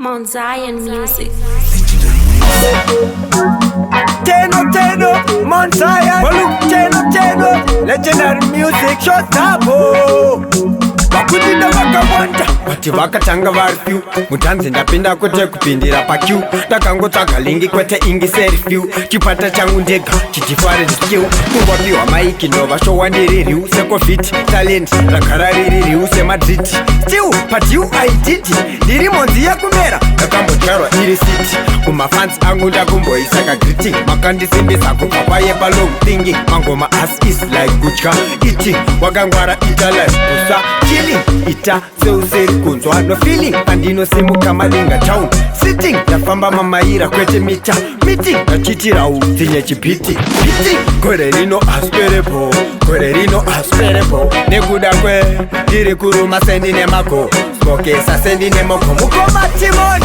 Mount Zion Music. Teno Teno, Mount Zion, Volume Teno Teno, Legendary Music, Shut up, oh. Vakundida vakawanda vati vakatanga vari few. Mutanzi ndapinda kwete kupindira paqueue. Ndakangotsvaga link kwete ingi serifew. Chipata changu ndega chichifare skill. Kungopiwa mic ndovashowa ndiri real seCovid. Talent ragara riri real seMadrid. Still but you I did. Ndiri monzi yekumera ndakambodyarwa iri seed. Kumafans angu ndakumboisa kagreeting. Makandisimbisa kubva paye palong thinking. Mangoma as is like kutya eating. Wakangwara ita life kusa chilling. Ita seusiri kunzwa no feeling. Pandinosimuka malinga town sitting. Ndafamba mamaira kwete mita meeting. Ndachiitira utsinye chipiti piti. Gore rino asperepo, gore rino asperepo. Nekuda kwe ndiri kuruma sendine mako smokesa sendine moko mukoma Timon.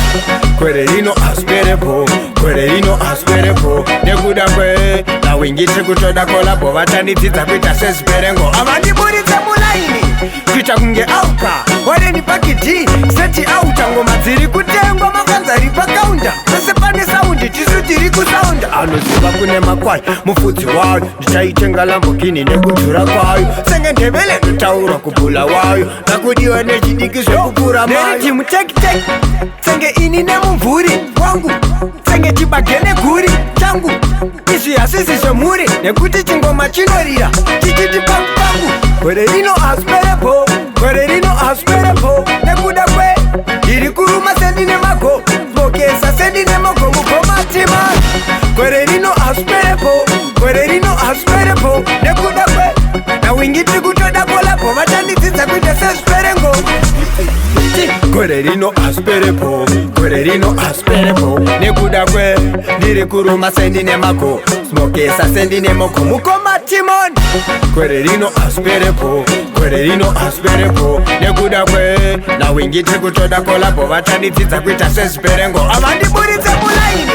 Gore rino asperepo, gore rino asperepo. Nekuda kwe nawingi tiri kutoda collabo vatandidzidza kuita sezviperengo. Avandiburitse mulaini kuita kunge auka wareni pakidhi seti auta. Ngoma dziri kutengwa makanzari pakaunda pese pane sound tisu tiri kusaunda. Anoziva kune makwai mufudzi wayo. Ndichaitenga Lamborghini nekudhura kwayo senge ndevele ndotaura kubhula wayo. Ndakudiwa nechidiki zvekukura mayo tektek senge ini nemumvuri wangu senge chibage neguri changu. Izvi hazvisi zvemhuri nekuti chingoma chinorira chichiti pangu pangu. Gore rino asperepo, gore rino asperepo. Nekuda kwe ndiri kuruma sendine mago smokesa sendine mogo mukomatima. Gore rino asperepo, gore rino asperepo. Nekuda kwe nawingi tiri kutoda collabo vatandidzidza kuita sezviperengo. Gore rino asperepo, gore rino asperepo. Nekuda kwe ndiri kuruma sendine mago smokesa sendine moko mukoma Timon. Gore rino asperepo, gore rino asperepo. Nekuda kwe nawingi tiri kutoda collabo vatandidzidza kuita sezviperengo. Avandiburitse mulaini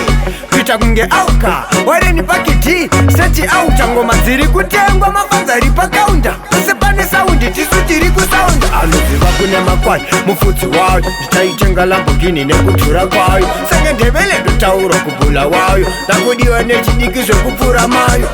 kuita kunge auka wareni pakidhi seti auta. Ngoma dziri kutengwa mafanzari pakaunda pese pane sound tisu tiri kusaunda. Anoziva kune makwai mufudzi wayo. Ndichaitenga Lamborghini nekudhura kwayo senge ndevele ndotaura kubhula wayo. Ndakudiwa nechidiki zvekupfuura mayo.